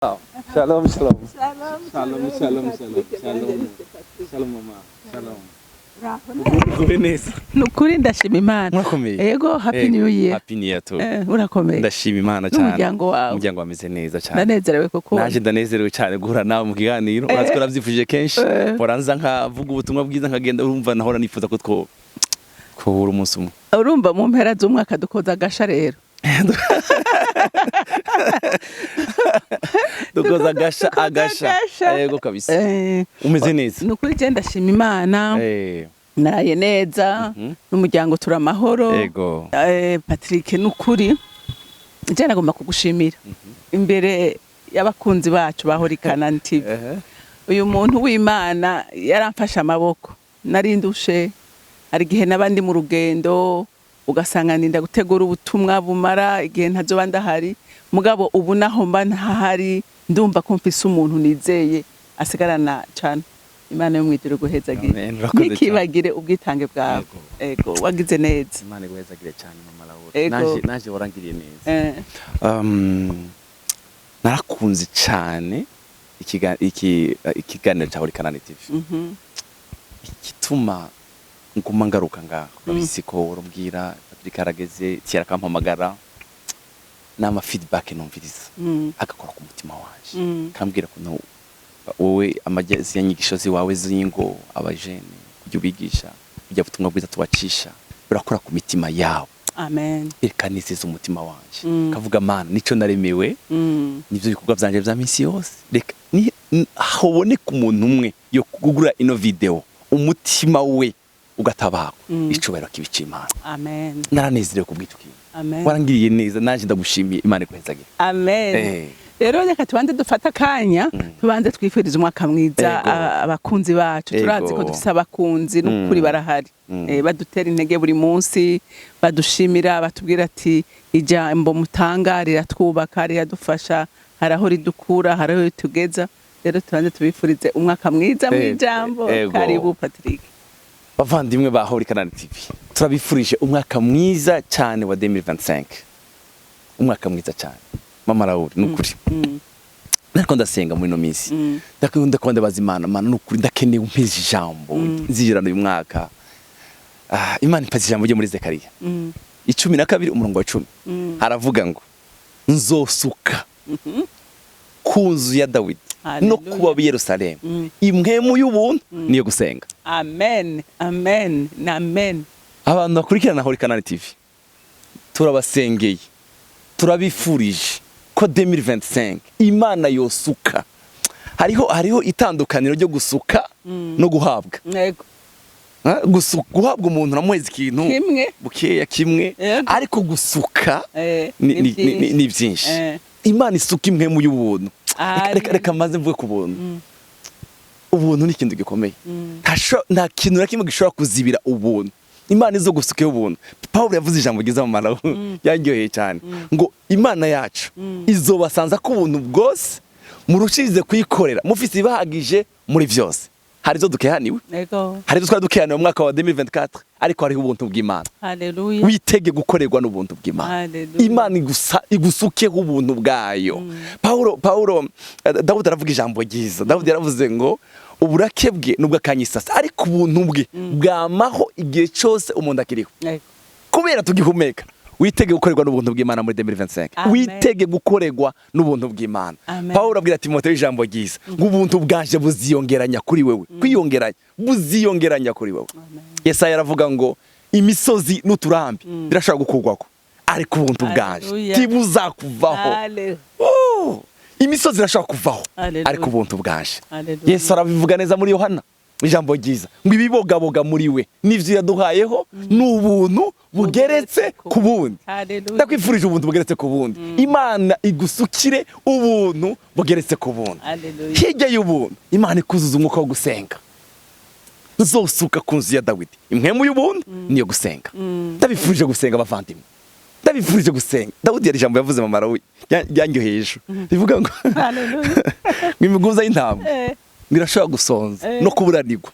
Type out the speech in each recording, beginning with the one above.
Shalom, shalom. Shalom. Shalom, shalom, shalom, shalom. Shalom, mama. Shalom. Uraho? Ugube neza. Ni ukuri ndashima Imana. Murakomeye? Ego, happy new year. Happy new year too. Urakomeye? Ndashima Imana cyane. N'umuryango wawe? Umuryango wameze neza cyane. Ndanezerewe kuko Naje ndanezerewe cyane guhura nawe mu kiganiro. Urazi ko navyifuje kenshi. Mpora nkavuga ubutumwa bwiza nkagenda, urumva nahora nifuza ko twohura umunsi umwe. Urumva mu mpera z'umwaka dukoza agasha rero. Dukoza agasha. Dukoza Agasha. agasha. Yego kabisa. Umeze neza? Ni ukuri je ndashima Imana. Naraye neza n'umuryango turi amahoro. Patrick, ni ukuri je nagomba kugushimira imbere y'abakunzi bacu ba Holy Canaan TV. Uyu muntu w'Imana yaramfashe amaboko, nari ndushe. Hari igihe n'abandi mu rugendo ugasanga ninda gutegura ubutumwa bumara igihe ntazoba ndahari, mugabo ubu naho mba ntahari ndumva ko mfise umuntu nizeye asigarana cane. Imana yo mwijuru guhezagire. Amen, urakoze cyane. Ntikibagire ubwitange bwawe. Ego, wagize neza. Imana iguhezagire cyane, mama Laura. Ego. Naje warangiriye neza. Narakunze cyane ikiganiro cya Holy Canaan TV. Igituma nguma ngaruka ngaho, urabizi ko urumbwira Patrick arageze tiara akampamagara n'ama feedback numviriza agakora ku mutima wanje, kambwira ko no wowe amagezi yanyigisho ziwawe z'ingo abajene kujya ubigisha kujya butumwa bwiza tubacisha birakora ku mitima yabo. Amen. Reka umutima wanje kavuga: "Mana, nico naremewe, nivyo bikorwa vyanje vya misi yose. Reka haboneka umuntu umwe yo kugura ino video, umutima we ugatabagwa, icubahiro kibica Imana." Amen. Naranezerewe kubw'icyo kintu. Amen. Warangiriye neza, nanje ndagushimiye, Imana iguhezagire. Amen. Rero reka tubanze dufate akanya, tubanze twifurize umwaka mwiza abakunzi bacu. Turazi ko dufise abakunzi n'ukuri barahari. Badutera intege buri munsi, badushimira, batubwira ati: "Ijambo mutanga riratwubaka, riradufasha, hari aho ridukura, hari aho ritugeza." Rero tubanze tubifurize umwaka mwiza mu ijambo. Karibu, Patrick. Bavandimwe ba Holy Canaan TV, turabifurije umwaka mwiza cyane wa 2025, umwaka mwiza cyane. Mama Raoul, nukuri nariko ndasenga muri ino minsi, ndakunda ko ndabaza Imana: "Mana, nukuri ndakeneye umpeze ijambo nzigirana uyu mwaka." Ah, Imana impaze ijambo ryo muri Zekariya 12 umurongo wa 10. Haravuga ngo: "Nzosuka ku nzu ya Dawidi no kuba b'i Yerusalemu impwemu y'ubuntu niyo gusenga." Amen, amen, amen. Abantu bakurikirana Holy Canaan TV, turabasengeye, turabifurije ko 2025 Imana yosuka. Hariho itandukaniro ryo gusuka no guhabwa. Ha? Guhabwa umuntu namuheza ikintu Kimwe. bukeya kimwe, ariko gusuka ni ni byinshi. Ni byinshi. Imana isuka impwemu y'ubuntu. Reka maze mvuge ku buntu. Ubuntu ni ikintu gikomeye. Nta kintu na kimwe gishobora kuzibira ubuntu. Imana izo gusuka ubuntu. Pawulo yavuze ijambo ryiza mu maraho yaryoheye cyane ngo: "Imana yacu izobasanza ko ubuntu bwose, murushirize kuyikorera mufise ibahagije muri byose." Hari izo dukehaniwe, hari izo twari dukehaniwe mu mwaka wa 2024, ariko hariho ubuntu bw'Imana. Haleluya. Witege gukorerwa n'ubuntu bw'Imana. Haleluya. Imana igusukeho ubuntu bwayo. Paulo, Dawudi aravuga ijambo ryiza. Dawudi yaravuze ngo uburake bwe nubwo akanyisasa, ariko ubuntu bwe bwamaho igihe cyose umuntu akiriho. Kubera tugihumeka, witege gukorerwa n'ubuntu bw'Imana muri 2025. Amen. Witege gukorerwa n'ubuntu bw'Imana. Amen. Pawulo abwira Timoteyo ijambo ryiza ngo: "Ubuntu bwanje buziyongeranya kuri wewe, kwiyongeranya, buziyongeranya kuri wewe." Amen. Yesaya aravuga ngo imisozi n'uturambi birashobora gukurwako, ariko ubuntu bwanje Hallelujah. ntibuzakuvaho. Hallelujah. Oh, imisozi irashobora kuvaho, Hallelujah. ariko ubuntu bwanje. Hallelujah. Yesu arabivuga neza muri Yohana ijambo ryiza ngo ibibogaboga muri we n'ivyo yaduhayeho ni ubuntu bugeretse ku bundi. Hallelujah. Ndakwifurije ubuntu bugeretse ku bundi. Imana igusukire ubuntu bugeretse ku bundi. Hallelujah. Hirya y'ubuntu, Imana ikuzuza umwuka wo gusenga. "Nzosuka ku nzu ya Dawidi impwemu y'ubuntu niyo gusenga." Ndabifurije gusenga, abavandimwe, ndabifurije gusenga. Dawidi yari ijambo yavuze, mama we, ryanyoheye ejo, rivuga ngo Hallelujah. ngo imiguza y'intambwe ngo irashobora gusonza no kuburanirwa,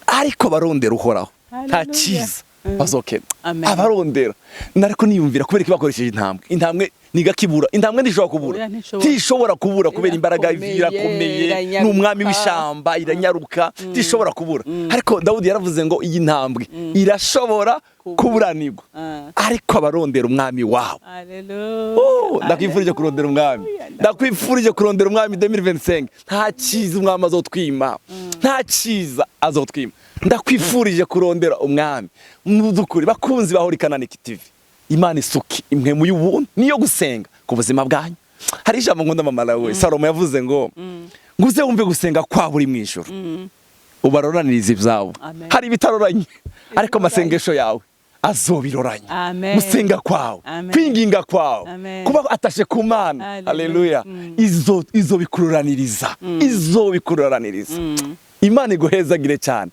ariko abarondera Uhoraho nta Hallelujah. cyiza bazokena. Amen. Abarondera, nariko niyumvira kubera ko bakoresheje intambwe. Intambwe Nigakibura intambwe ntishobora kubura. Oya, ntishobora. Ntishobora kubura kubera imbaraga. Irakomeye, Irakomeye, iranyaruka. ni umwami w'ishamba, iranyaruka, ntishobora kubura. Ariko Dawudi yaravuze ngo iyi ntambwe irashobora kuburanirwa, ariko abarondera umwami wabo. Haleluya. Oh, ndakwifurije kurondera umwami, ndakwifurije kurondera umwami 2025. Nta cyiza umwami azotwima, nta cyiza azotwima. Ndakwifurije kurondera umwami mu by'ukuri. Bakunzi ba Holy Canaan TV, Imana isuki impwemu y'ubuntu niyo gusenga ku buzima bwanyu. Hari ijambo nkunda mama we Salomo yavuze ngo uze wumve gusenga kwabo uri mu ijuru, ubaroraniriza ibyabo. Amen. Hari ibitaroranye, ariko amasengesho yawe azobiroranya. Amen. Gusenga kwawe, Amen. kwinginga kwawe, Amen. kuba atashe ku Mana. Haleluya. Haleluya. Izo bikuroraniriza, izo bikuroraniriza. Imana iguhezagire cyane.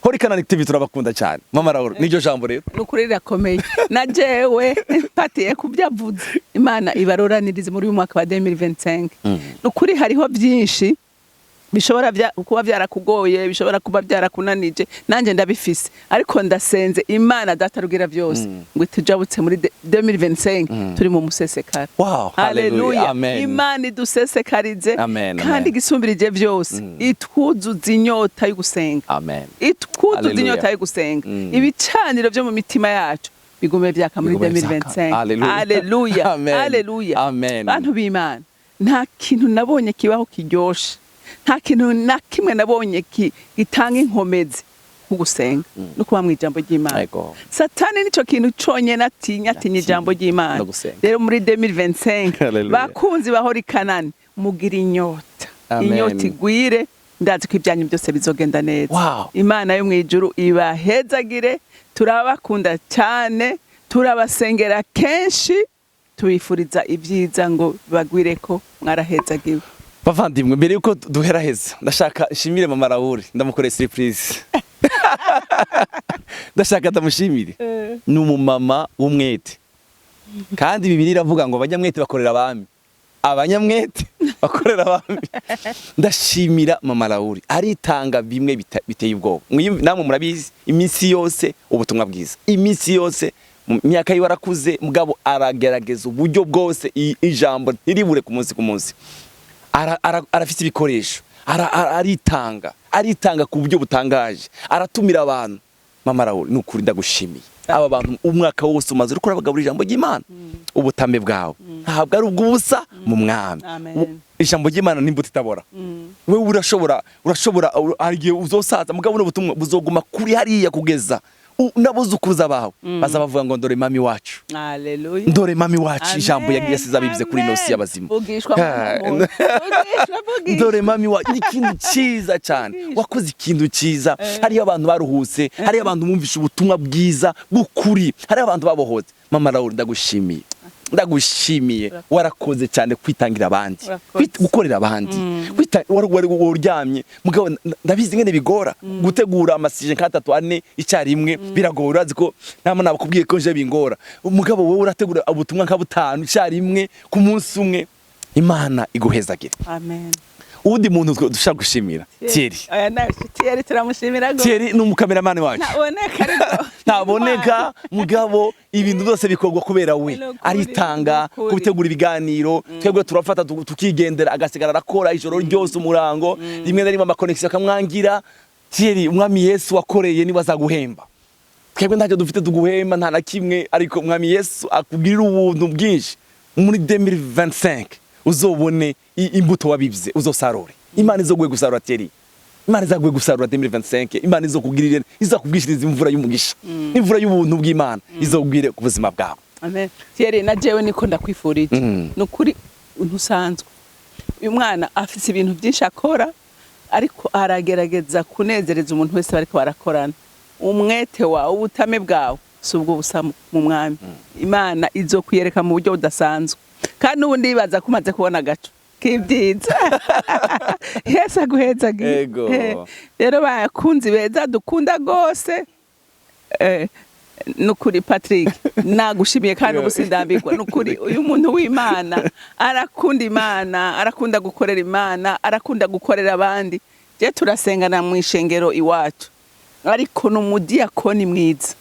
Holy Canaan TV turabakunda cyane. Mama Raoul, niryo jambo rero. Nukuri rirakomeye. Na jewe mpatiye ku byo avuze, Imana ibaroranirize muri uyu mwaka wa 2025. Nukuri hariho byinshi bishobora kuba byarakugoye, bishobora kuba byarakunanije, nanjye ndabifise, ariko ndasenze Imana Data rugira byose ngo itujabutse muri 2025 turi mu musesekara. Wow, hallelujah. Amen. Imana idusesekarize Amen, kandi amen. igisumbirije byose itwuzuza inyota yo gusenga, Amen. itwuzuza Hallelujah. inyota yo gusenga. Ibicaniro byo mu mitima yacu bigume byaka muri Bigume vyaka. 2025. Hallelujah. Haleluya. Amen. Haleluya. Amen. Bantu b'Imana, nta kintu nabonye kibaho kiryoshe, nta kintu na kimwe nabonye gitanga inkomezi nko gusenga no kuba mu ijambo ry'Imana. Satani nico kintu conyene atinya, atinya ijambo ry'Imana. No gusenga. Rero muri 2025, Hallelujah. bakunzi ba Holy Canaan, mugira inyota. Amen. Inyota igwire, ndazi ko ibyanyu byose bizogenda neza. Imana yo mu ijuru ibahezagire. Turabakunda cyane, turabasengera kenshi, tubifuriza ibyiza ngo bagwire ko mwarahezagiwe. Bavandimwe, mbere yuko duhera heza, ndashaka nshimire mama Raoul. Ndamukoreye surprise, ndashaka ndamushimire. Ni umumama w'umwete, kandi Bibiliya iravuga ngo abanyamwete bakorera abami, abanyamwete bakorera abami. Ndashimira mama Raoul, aritanga bimwe biteye ubwoba. Namwe murabizi, iminsi yose ubutumwa bwiza, iminsi yose. Mu myaka yiwe arakuze, mugabo aragerageza uburyo bwose ijambo ntiribure ku munsi ku munsi. Arafise ibikoresho, aritanga, aritanga ku buryo butangaje, aratumira abantu. Mama Raoul, ni ukuri ndagushimiye. Aba bantu umwaka wose umaze uriko urabagaburira ijambo ry'Imana, ubutame bwawe ntabwo ari ubw'ubusa mu mwami. Amen. Ijambo ry'Imana n'imbuto itabora. Wewe urashobora hari igihe uzosaza, mugabo n'ubutumwa buzoguma kuri hariya kugeza n'abuzukuruza bawe baza bavuga ngo ndore mami wacu. Haleluya. Ndore mami wacu, Amen. ijambo yasize abibye kuri ino si y'abazima. Vugishwa, mwana w'umuntu. Vugishwa, vugishwa. Dore mami wacu, ni ikintu cyiza cyane. Vugishwa. Wakoze ikintu cyiza. Hariyo abantu baruhutse, hariyo abantu bumvishe ubutumwa bwiza bw'ukuri, hariyo abantu babohotse. Mama Raoul, ndagushimiye, ndagushimiye, warakoze cyane kwitangira abandi, Urakoze. gukorera abandi. Wari uryamye, mugabo ndabizi ngene bigora gutegura ama sujets nk'atatu ane icyarimwe, biragora. Urazi ko nama nabakubwiye ko nje bingora, mugabo wowe urategura ubutumwa nka butanu icyarimwe ku munsi umwe. Imana iguhezagire. Amen. Uwundi muntu dushaka gushimira, Thierry. Oya, nawe Thierry turamushimira gose. Thierry ni umukameramani wacu. Ntaboneka ariko. Ntaboneka, mugabo ibintu byose bikorwa kubera we. Ni ukuri, Aritanga ni ukuri. kubitegura ibiganiro. Twebwe turafata tukigendera, agasigara arakora ijoro ryose, umurango, rimwe na rimwe ama connexion akamwangira. Thierry, umwami Yesu wakoreye niwe azaguhemba. Twebwe ntacyo dufite tuguhemba, nta na kimwe, ariko umwami Yesu akugirira ubuntu bwinshi muri 2025, uzobone imbuto wabibye, uzosarure. Imana izoguhe gusarura, Thierry. Imana izaguhe gusarura 2025. Imana izokugirira, izakubwishiriza imvura y'umugisha, imvura y'ubuntu bw'Imana izogwire ku buzima bwawe. Amen. Thierry, na jewe niko ndakwifurije. Ni ukuri ntusanzwe. Uyu mwana afise ibintu byinshi akora, ariko aragerageza kunezereza umuntu wese bariko barakorana. Umwete wawe, ubutame bwawe si ubwo busa mu mwami. Imana izokwiyereka mu buryo budasanzwe, kandi n'ubu ndibaza ko umaze kubona agaco k'ibyiza. Yesu aguhezagiye. Ego. Rero bakunzi beza dukunda gose, nukuri Patrick, nagushimiye kandi ubu sindambirwa. Nukuri uyu muntu w'Imana arakunda Imana, arakunda gukorera Imana, arakunda gukorera abandi. Je turasengana mu ishengero iwacu, ariko ni umudiyakoni mwiza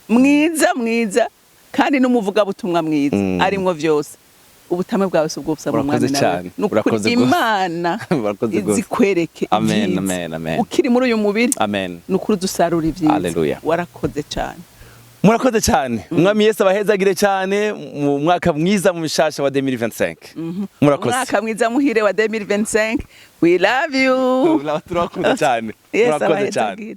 mwiza mwiza, kandi n'umuvugabutumwa mwiza, arimwo vyose. Ubutamwe bwawe si ubwo busa mu Urakoze mwami nawe. cyane. Ni ukuri Urakoze rwose. Imana Urakoze rwose. izikwereke Amen, ibyiza. amen, amen. Ukiri muri uyu mubiri, Amen. ni ukuri dusarura ibyiza. Hallelujah. Warakoze cyane. Murakoze cyane. Umwami Yesu abahezagire cyane mu mwaka mwiza mu mishasha wa 2025. Murakoze. Umwaka mwiza muhire wa 2025. We love you. Turabakunda cyane. Yesu Murakoze cyane. abahezagire.